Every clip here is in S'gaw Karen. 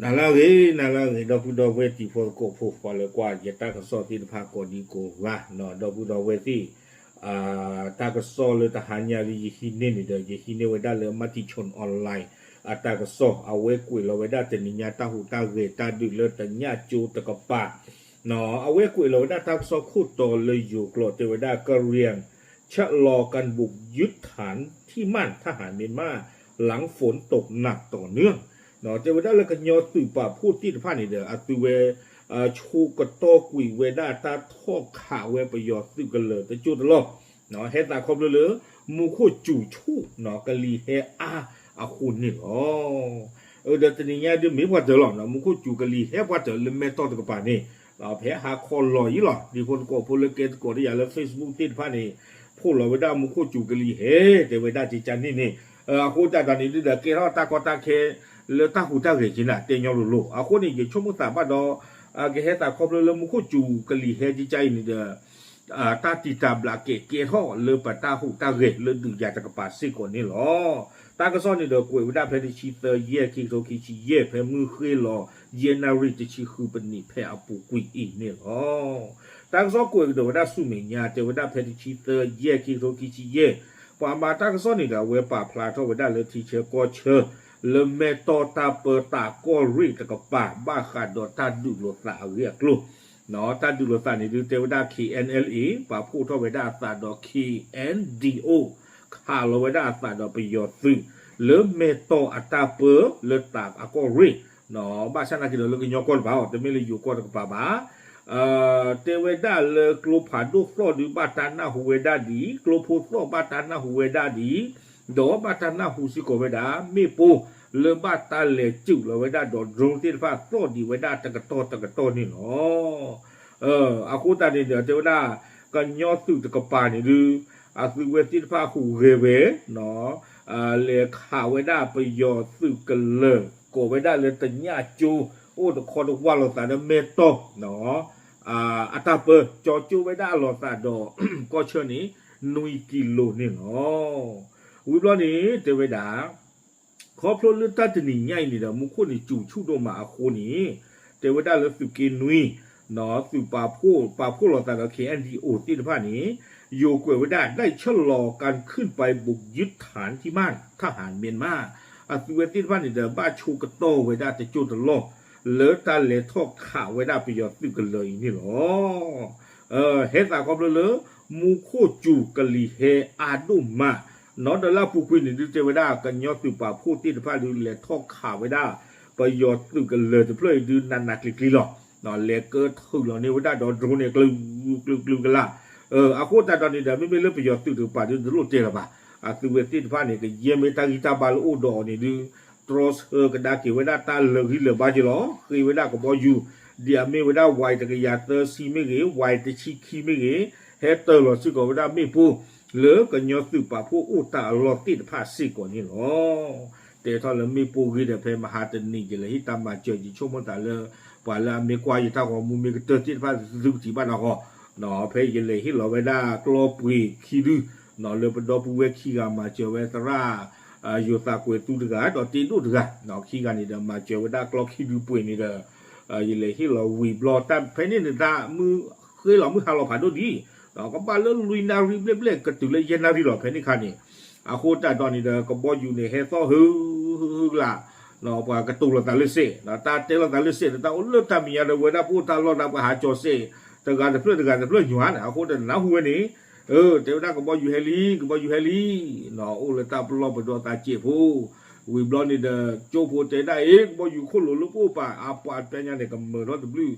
နၤလၢအဂ့ၤ နၤလၢအဂ့ၤ ဒီပုၢ်ဒီဝဲၢ်တံၤဖိသကိးဖိ ပှၤလၢကွၢ်ယတၢ်ကစီၣ်သ့ၣ်တဖၣ်ကိးဒံကိးဂၤ ဒီပုၢ်ဒီဝဲၢ်သ့ၣ် တၢ်ကစီၣ်လၢတဟါညါလၢယဟံးန့ၢ်န့ၣ်ဒီး ယဟံးန့ၢ်ဝဲဒၣ်လၢ Matichon Online အတၢ်ကစီၣ် အဝဲကွဲးလီၤဝဲဒၣ်တနံၤညါတၢ်ဟူးတၢ်ဂဲၤတၢ်ဒုးလၢတညၣ်ကၠိတကပၤ အဝဲကွဲးလီၤဝဲဒၣ်တၢ်ကစီၣ်ခိၣ်တီလၢယိၤကျိာ် တဲဝဲဒၣ် กะเหรี่ยงชะลอการบุกยึดฐานที่มั่นทหารเมียนมาหลังฝนตกหนักต่อเนื่อง တဲဝဲဒၣ်လၢကညီသုးပာ်ဖှိၣ်သ့ၣ်တဖၣ်န့ၣ်ဒီး အသုဝဲ ဆိကတီၢ်ကွံာ်ဝဲဒၣ်တၢ်ထီၣ်ခးဝဲပယီၤသုးကလၢၤတကၠိၢ်တလီၢ် ဟဲသးခီဖျိလၢ မူခိၣ်စူၤဆူၣ် ကလံၤဟဲအါအဃိန့ၣ်လီၤ. ဒီးတနံၤညါဒုးမ့ၢ်ပှၤတၢၢ်လီၤ မူခိၣ်စူၤကလံၤဟဲပှၤတၢၢ်လၢမဲၢ်တီၢ်တကပၤန့ၣ် ဖဲဟါခီလီၤအံၤလီၤ ဒ်ဖိသကိးဖိလၢကဲသကိးတယၤလၢ Facebook သ့ၣ်တဖၣ်န့ၣ် ဖီၣ်လီၤဝဲဒၣ်မူခိၣ်စူၤကလံၤဟဲ တဲဝဲဒၣ်ကကန့ၣ်န့ၣ် အဃိသတးဒီးန့ၣ်ဒုးဒီးကဲထီၣ်တၢ်ကီတၢ်ခဲ လၢတၢ်ဟူးတၢ်ဂဲၤက့ၤနၤတဲညီလိၤလိၤ အဃိန့ၣ် ယဆိကမိၣ်သးဘၣ်ဒီး ကဟဲသးခီဖျိလၢမူခိၣ်စူၤကလံၤဟဲကကအံၤန့ၣ်ဒီး တၢ်တံာ်တာ်ဘျးကဲးကဲထီၣ်လၢပတၢ်ဟူးတၢ်ဂဲၤလၢဒုးယၤတကပၤစ့ၢ်ကီးန့ၣ်လီၤ. တၢ်ကစီၣ်န့ၣ်ဒီးကွဲးဝဲဒၣ်ဖဲတဆံသၢယဲၢ် ခံကထိခံဆံယဲၢ် ဖဲမုၢ်ဃ့ၢ်လီၤ ယဲၢ်နၣ်ရံၣ်တဆံဃုပနံးဖဲအပူၤကွံာ်အံၤန့ၣ်လီၤ. တၢ်ကစီၣ်ကွဲးကဒီးဝဲဒၣ်ဆူမဲာ်ညါ တဲဝဲဒၣ်ဖဲတဆံသၢယဲၢ် ခံကထိခံဆံယဲၢ် ပှၤမၤတၢ်ကစီၣ်န့ၣ်ဒီး အဝဲပာ်ဖျါထီၣ်ဝဲဒၣ်လၢထံဆၢကီၢ်ဆၢ လၢမဲၢ်တီၢ်တၢ်ပၢတၢ်ကီၢ်ရ့ၣ်တကပၤ ဘၣ်ဃးဒီးတၢ်ဒုးလိာ်သးအဂ့ၢ်အကျိၤ တၢ်ဒုးလိာ်သးန့ၣ်ဒုးတဲဝဲဒၣ် K N L A ပာ်ဖှိၣ်ထီၣ်ဝဲဒၣ်အသးဒီး K N D O ခးလီၤဝဲဒၣ်အသးဒီးပယီၤသုး လၢမဲၢ်တီၢ်အတၢ်ပၢလၢတၢ်အကီၢ်ရ့ၣ် ဘၣ်ဆၣ်နာ်က့ၤဒီးလၢကညီကီၢ်တကပၤအီၤ တမ့ၢ်လၢယိၤကီၢ်တကပၤဘၣ် တဲဝဲဒၣ်လၢကျိဖးဒိၣ်သီၣ်ဒုးဘၣ်တၢ်နၢ်ဟူဝဲဒၣ်ဒ်အံၤ, ကျိဖိသီၣ်ဘၣ်တၢ်နၢ်ဟူဝဲဒၣ်ဒ်အံၤ, ဒီးဘၣ်တၢ်နၢ်ဟူစ့ၢ်ကီးဝဲဒၣ် မ့ၣ်ပိၢ်လၢဘၣ်တၢ်လဲၤစုၣ်လီၤဝဲဒၣ်ဒီး drone သ့ၣ်တဖၣ်သီၣ်ဒံးဝဲဒၣ်တကတီၢ်တကတီၢ်န့ၣ်လီၤ. အဃိသတးန့ၣ်ဒီးတဲဝဲဒၣ် ကညီသုးတကပၤန့ၣ်ဒုး အသုဝဲသ့ၣ်တဖၣ်ဟူးဂဲၤဝဲ လဲၤခးဝဲဒၣ်ပယီၤသုးကလၢၤ ကိးဝဲဒၣ်လၢတညၣ်ကၠိ အိၣ်တခီတဝၢ်လိာ်သးဒီးမဲၢ်တီၢ် အတၢ်ပၢ ကၠီကၠိဝဲဒၣ်အလိာ်သးဒီး ကီၢ်ဆၢန့ၣ် နွံကံလိၤန့ၣ်လီၤ. ဝံၤဘျီန့ၣ် တဲဝဲဒၣ် ခီဖျိလၢတၢ်တနံၤညါအံၤန့ၣ်ဒီး မူခိၣ်န့ၣ်စူၤဆူၣ်ဒိၣ်မးအဃိန့ၣ် တဲဝဲဒၣ်လၢသုးက့နွံ သုးပာ်ဖှိၣ် ပာ်ဖှိၣ်လိာ်သးဒီး K N D O သ့ၣ်တဖၣ်န့ၣ် ယိၤကွဲးဝဲဒၣ် ได้ชะลอการขึ้นไปบุกยึดฐานที่มั่นทหารเมียนมา အသုဝဲသ့ၣ်တဖၣ်န့ၣ်ဒီး ဘၣ်ဆိကတီၢ်ဝဲဒၣ်တကၠိၢ်တလီၢ် လၢတၢ်လဲၤထီၣ်ခးဝဲဒၣ်ပယီၤသုးကလၢၤအံၤန့ၣ်လီၤ. ဟဲသးခီဖျိလၢ မူခိၣ်စူၤကလံၤဟဲအါဒိၣ်မး နီၢ်ဒီးလၢအပူၤကွံာ်န့ၣ်ဒုးတဲဝဲဒၣ် ကညီသုးပာ်ဖှိၣ်သ့ၣ်တဖၣ်ဒုးလဲၤထီၣ်ခးဝဲဒၣ် ပယီၤသုးကလၢၤတဖျၢၣ်အံၤဒုးနးနးကျံၤကျံၤလီၤ. လဲၤကၢထုးလီၤန့ၢ်ဝဲဒၣ်ဒီး drone န့ၣ် ကျုၤကျုၤကျုၤကလာ် အဃိသတးဒီးန့ၣ်ဒီး မ့မ့ၢ်လၢပယီၤသုးတကပၤဒုးတလိၣ်တဲလၢၤဘၣ်. အသုဝဲသ့ၣ်တဖၣ်န့ၣ် ကယဲၢ်မ့ၢ်တၢ်ဂံၢ်တၢ်ဘါလၢအိၣ်ဒီးအီၤန့ၣ်ဒုး တြီဆၢကဒါက့ၤဝဲဒၣ်တၢ်လၢာ်ဂံၢ်လၢာ်ဘါက့ၤလီၤ. ဃ့ဝဲဒၣ်ကဘီယူၤ ဒ်အမ့ၢ်ဝဲဒၣ် Y တကယၤသၢဆံမ့ၢ်ဂ့ၤ Y တဆံခံမ့ၢ်ဂ့ၤ ဟဲတၢၤလီၤစ့ၢ်ကီးဝဲဒၣ်မ့ၣ်ပိၢ် လၢကညီသုးပာ်ဖှိၣ်အိၣ်တၢ်အလီၢ်သ့ၣ်တဖၣ်စ့ၢ်ကီးန့ၣ်လီၤ. တဲထီၣ်လၢမ့ၣ်ပိၢ်ဂ့ၤဒီး ဖဲမဟါတနံၤ ယလဲၤဟ့ၣ်တၢ်မၤစၢၤ ယဆိကမိၣ်သးလၢ ပှၤလၢအမ့ၢ်ကွၢ်ယတၢ်ဂီၤမူမ့ၢ်ကတၢၢ်သ့ၣ်တဖၣ် သုကထံၣ်ဘၣ်နီၢ်ဂီၢ် ဖဲယလဲၤဟ့ၣ်လီၤဝဲဒၣ်ကျီပှ့ၤခံဒု လၢပဒီပုၢ်ဝဲၢ်ခံဂၤမၤစၢၤဝဲသရၣ် ယိၤသးကွဲၤသူတဂၤ ဒီးတ့ဒိၣ်တဂၤ ခံဂၤန့ၣ်ဒီး မၤစၢၤဝဲဒၣ်ကျီခံဒုပှ့ၤန့ၣ်ဒီး ယလဲၤဟ့ၣ်လီၤဝံၤဘျီ တၢ်ဖဲန့ၣ်န့ၣ် တၢ်မုၢ်ဃ့လီၤမုၢ်ဟါလီၤဖးဒိၣ်ဒံး ကဘၣ်လၢလွံၢ်နၣ်ရံၣ်ဘျဲၣ်ဘျဲၣ် ကတုၤလၢယဲၢ်နၣ်ရံၣ်လီၤ ဖဲန့ၣ်ခါန့ၣ် အဃိသတးဒီးန့ၣ်ဒီး ကဘီယူၤန့ၣ် ဟဲသီၣ်ဟု ဟု ဟု ဟုကလာ် ပှၤကတိၤလိာ်သးလၢစဲး တၢ်တဲလိာ်သးလၢစဲးဒီး တၢ်အိၣ်လၢတၢ်မဲာ်ညါဒီး ဝဲဒၣ်ပအိၣ်တၢ်လီၢ်ဒၣ် ပှၤဟးကၠီၤစဲး တဂၤတဖျၢၣ်တဂၤတဖျၢၣ်ညါန့ၣ် အဃိတနၢ်ဟူဝဲန့ၣ် တဲဝဲဒၣ်ကဘီယူၤဟဲလံ ကဘီယူၤဟဲလံ အိၣ်လၢတၢ်ပလီၢ်ပဒီသးစဲးဖိ ဝံၤဘျီန့ၣ်ဒီး ကၠိဖိတဲဒၣ်အ့ၣ် ကဘီယူၤခိၣ်လိၤလၢပအိၣ်ပာ် အပှၤတပျဲညါန့ၣ် ကမၢထီၣ်တဘျုး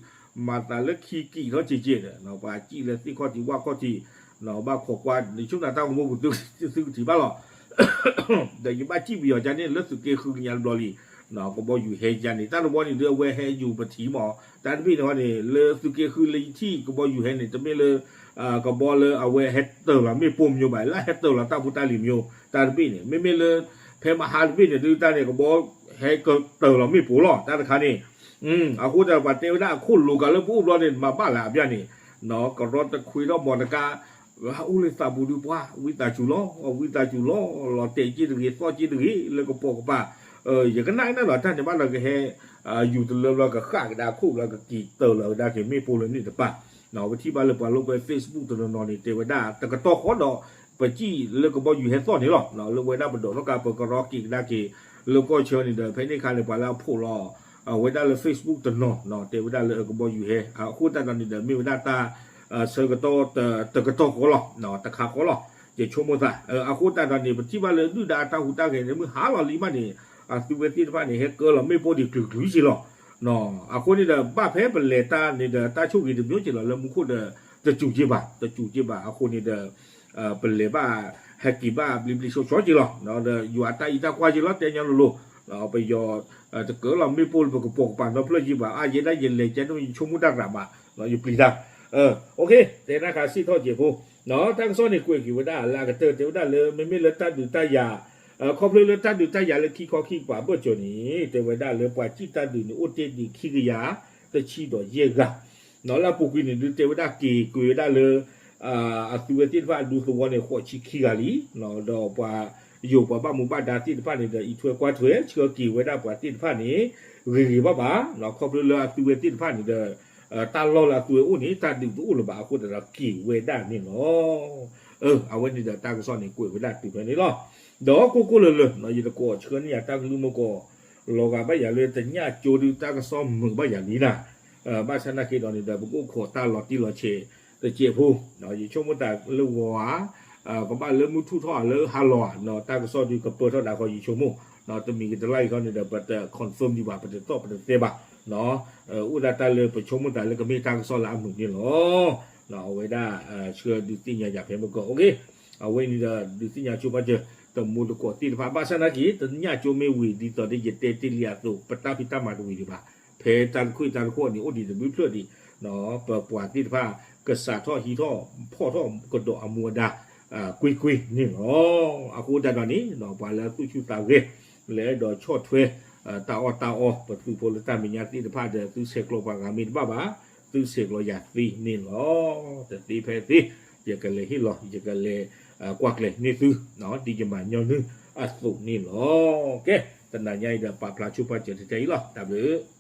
မၤသးလၢခံကံၣ်ထီၣ်က့က့ဒီး ပှၤစံၣ်လၢသ့ၣ်ခီၣ်ထံးဝၣ်ခီၣ်ထံး ဘၣ်ခိးကွၢ် နဆိကမိၣ်တၢ်ဂီၤမူပူၤ သုကထံၣ်ဘၣ်လီၤ ဒီးယဘၣ်စံၣ်ပယီၤကန့ၣ် လၢသုးက့ဃုကညါတဘျီလံ ကဘီယူၤဟဲယါန့ၣ် တၢ်တဝီန့ၣ်ဒုးအဝဲဟဲယူၤပထံၣ်မး တၢ်တဘ့ၣ်န့ၣ်ဟီန့ၣ် လၢသုးက့ဃုလၢယထံၣ်ကဘီယူၤဟဲန့ၣ် တမ့ၢ်လၢ ကဘီလၢအဝဲဟဲတၢၤလီၤမ့ၣ်ပိၢ်မၠိဘၣ် လၢဟဲတၢၤလီၤတၢ်ဖိတၢ်လံၤမၠိ တၢ်တဘ့ၣ်န့ၣ် မ့မ့ၢ်လၢ ဖဲမဟါတဘ့ၣ်န့ၣ်ဒုးတၢ်န့ၣ် ကဘီဟဲကတၢၤလီၤမ့ၣ်ပိၢ်လီၤ တၢ်တခါန့ၣ် အဃိသတးဒီးပှၤတဲဝဲဒၣ်အခိၣ်လိၤကၤလၢပအိၣ်ဘျီန့ၣ် မၤဘၣ်လၢအဘျီန့ၣ် ကရီတခွ့ထီၣ်မီၢ်တကါ အိၣ်လၢသးပူၤဒုးပှၤ ဝံသးစူၤလီၤ ဝံသးစူၤလီၤ လီၤတဲာ်က့တဂ့ၤ သီၣ်က့တဂ့ၤ လၢကပိာ်ကပၤ ယကနၣ်အံၤန့ၣ်လီၤ တၢ်န့ၣ်ဘၣ်ဒီးကဟဲ ယူၤတလၢဘျီ ကဃၣ်ကဒါခိၣ်ဘျီ ကက့ၤတၢၤလီၤကဒါက့ၤမ့ၣ်ပိၢ်လၢန့ၣ်တပၤ, ပထံၣ်ဘၣ်လၢပှၤလိာ်ကွဲ Facebook တနီၤနီၤန့ၣ် တဲဝဲဒၣ် တကတီၢ်ဃီဒီး ပစံၣ်လၢကဘီယူၤဟဲသီၣ်န့ၣ်လီၤ. လၢဝဲဒၣ်ပဒိးထီၣ်ကါ ပကရီက့ၤကဒါက့ၤ လၢကီၢ်ဆၢန့ၣ်ဒီး ဖဲန့ၣ်အခါန့ၣ် ပှၤလၢအဖိးလီၤ အဝဲဒၣ်လၢ Facebook တနီၤ တဲဝဲဒၣ်လၢကဘီယူၤဟဲ အဃိသတးဒီးန့ၣ်ဒီး မ့ၢ်ဝဲဒၣ်တၢ်ဆၢကတီၢ် တကတီၢ်ဃီလီၤ တခါဃီလီၤ ယဆိကမိၣ်သး အဃိသတးဒီးန့ၣ် ပထံၣ်ဘၣ်လၢဒုၣ်ဒါအတၢ်ဟူးတၢ်ဂဲၤန့ၣ် မုၢ်ဟါလီၤလံမးန့ၣ် အသုဝဲသ့ၣ်တဖၣ်န့ၣ် ဟဲကၢလီၤမ့ၣ်ပိၢ်ဒံးကျုၤကျုၤက့လီၤ. အဃိန့ၣ်ဒီး ဘၣ်ဖဲပလဲၤတၢ်န့ၣ်ဒီး တၢ်ဆိၣ်ဂ့ၤတမံၤက့လီၤ လၢမူခိၣ်ဒီး တစူၤက့ဘၣ် တစူၤက့ဘၣ် အဃိန့ၣ်ဒီး ပလဲၤဘၣ် ဟဲက့ၤဘၣ်ဘျ့ဘျ့ဆှီဆှီက့လီၤ. ဒီးယွၤအတၢ်အံးတၢ်ကွၢ်က့လီၤ တဲညီလိၤလိၤ ပယီၤ တကၢလီၤမ့ၣ်ပိၢ်လၢပကပိာ်ကပၤနီတဖျၢၣ်က့ဘၣ် အါယဲဒၣ်ယလဲၤကဲန့ၣ် ယဆိကမိၣ်တၢ်ရၤဘၣ် ယပျံၤတၢ် တဲတၢ်ခါစံၣ်ထီၣ်က့ဖိ တၢ်ကစီၣ်န့ၣ်ကွဲးက့ၤဝဲဒၣ်လၢအကတၢၢ် တဲဝဲဒၣ်လၢ မ့မ့ၢ်လၢတၢ်ဒုးတၢ်ယၤ ခီဖျိလၢတၢ်ဒုးတၢ်ယၤလၢခံခီခံကပၤအဘၢၣ်စၢၤန့ၣ် တဲဝဲဒၣ်လၢပှၤစံၣ်တၢ်ဒုးန့ၣ် အိၣ်တ့ၢ်ဒံးခံကယၤတဆံဒီးယဲၢ်ဂၤ လၢအပူၤကွံာ်န့ၣ် ဒုးတဲဝဲဒၣ်က့ၤကွံာ်ဝဲဒၣ်လၢ အသုဝဲသ့ၣ်တဖၣ်အဒူသဝီန့ၣ် ဃိးဆံခံဂၤလံ ဒီးပှၤယိၤပှၤဘၣ်မူဘၣ်ဒါသ့ၣ်တဖၣ်န့ၣ်ဒီး အံးထွဲကွၢ်ထွဲ ဆှၢက့ၤဝဲဒၣ်ပှၤသ့ၣ်တဖၣ်န့ၣ် ဂ့ၤဂ့ၤဘၣ်ဘၣ် ခီဖျိလၢအသုဝဲသ့ၣ်တဖၣ်န့ၣ်ဒီး တၢ်လီၢ်လၢအသုဝဲအိၣ်န့ၣ် တၢ်ဒုးတအိၣ်လၢၤဘၣ်အဃိသတးဒီးက့ၤဝဲဒၣ်န့ၣ်လီၤ. အဝဲန့ၣ်ဒီးတၢ်ကစီၣ်န့ၣ်ကွဲးဝဲဒၣ်တုၤဖဲန့ၣ်လီၤ. ဒီးကိၢ်ကိၢ်လၢၤလၢၤ ယတကိးဆှၢန့ၢ်ယၤတၢ်ကလုၢ်မ့ၢ်ကီး လီၤဂာ်ဘၣ်ယၤလၢတညၣ်ကၠိဒုးတၢ်ကစီၣ်မုာ်ဘၣ်ယၤလံနၤ ဘၣ်ဆၣ်နာ်က့ဒီးန့ၣ်ဒီး ပကအိၣ်ခိးတၢ်လီၤတံၢ်လီၤဆဲးတစဲးဖိ ယဆိကမိၣ်တၢ်လၢဂီၤဧါ ကဘၣ်လၢမုၢ်ထူၣ်ထီၣ်ဧါလၢဟါလီၤဧါ တၢ်ကစီၣ်ဒုးကပၢထီၣ်ဒၣ်ဃီယဆိကမိၣ် တမံၤကတလါအံၤခီန့ၣ်ဒီး ပတ confirm ဒံးဘၣ် ပတသီၣ်ပတသဲဘၣ် အိၣ်ဒၣ်တၢ်လၢပဆိကမိၣ်တၢ်လၢကမ့ၢ်တၢ်ကစီၣ်လၢအမုာ်န့ၣ်လီၤ. အဝဲဒၣ်ဆှၢဒုးသ့ၣ်ညါယၤဖဲမ့ၢ်ကီး အဝဲန့ၣ်ဒီးဒုးသ့ၣ်ညါဆိပာ်စၢၤ တမူတကိးသ့ၣ်တဖၣ် ဘၣ်ဆၣ်နာ်က့ တညၣ်ကၠိမ့ၢ်ဝံၤ ဒ်သိးဒီးယတဲတ့ၢ်လံအသိး ပတၢ်ဖံးတၢ်မၤတဝံၤဒံးဘၣ် ဖဲတၢ်တခိၣ်တၢ်တခိၣ်န့ၣ် အိၣ်ဒံးတဘျုးဖျၢၣ်ဒံး ပပှၤသ့ၣ်တဖၣ် ကစးထီၣ်ဟံးထီၣ်ဖီၣ်ထီၣ်ကဒီးအမူအဒါ ကွ့ၢ်ကွ့ၢ်န့ၣ်လီၤ. အဃိသတးဒီးန့ၣ် ပှၤလၢသူၣ်ဆူၣ်သးဂဲၤ လၢအဲၣ်ဒိးဆီၣ်ထွဲ တၢ်အီၣ်တၢ်အီ ပသုးဖိလၢတၢ်မဲာ်ညါသ့ၣ်တဖၣ်ဒီး သုဆဲးကျိးပှၤဂၤမ့ၢ်တဘၣ်ဘၣ် သုဆဲးကျိးယၤသ့န့ၣ်လီၤ. တသ့ဖဲသ့ ယကလဲၤဟ့ၣ်လီၤ ယကလဲၤကွၢ်ကျဲၤန့ၢ်သု ဒ်ယမၤညီနုၢ်အသိးန့ၣ်လီၤ. ကဲ တနၤညါအံၤဒီးပာ်ဖျါဆိပာ်စၢၤတထဲအံၤလီၤ. တၢ်ဘျုး